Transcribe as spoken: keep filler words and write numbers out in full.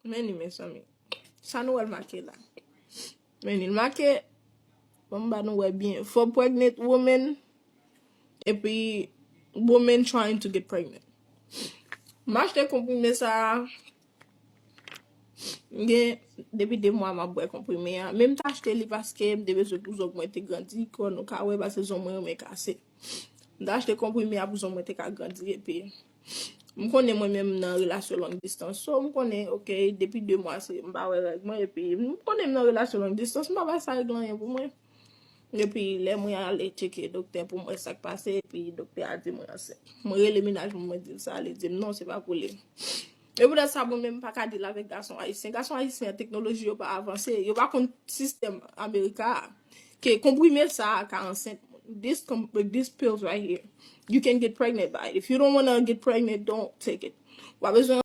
Men ni, mezanmi. Sa nou wè l make la. Men ni, l make, bon, m ba nou wè byen. For pregnant women, epi women trying to get pregnant. M achte konprime sa a, m gen depi de mwa m ap bwè konprime a. Men m t achte li paske m te bezwen pou zong mwen te grandi, kò nou ka wè, paske zong mwen renmen kase. M t achte konprime a pou zong mwen te ka grandi, epi m konnen mwen menm nan relasyon long distance. So, m konnen, ok, depi de mwa, se, m pa wè règ mwen, epi m konnen m nan relasyon long distance, m pa bay sa regle anyen pou mwen. Epi, lè mwen ale tcheke doktè pou m wè sa k pase, epi doktè a di mwen ansent. Mwen rele mennaj mwen, mwen di l sa, li di m non, se pa pou li. E poutèt sa, mwen menm, m pa ka deal avèk gason ayisyen. Gason ayisyen an, teknoloji yo pa avanse, yo pa konn sistèm Amerika a, ke konprime sa a ka ansent. This, com- this pills right here, you can get pregnant by it. If you don't wanna get pregnant, don't take it. W pa bezwen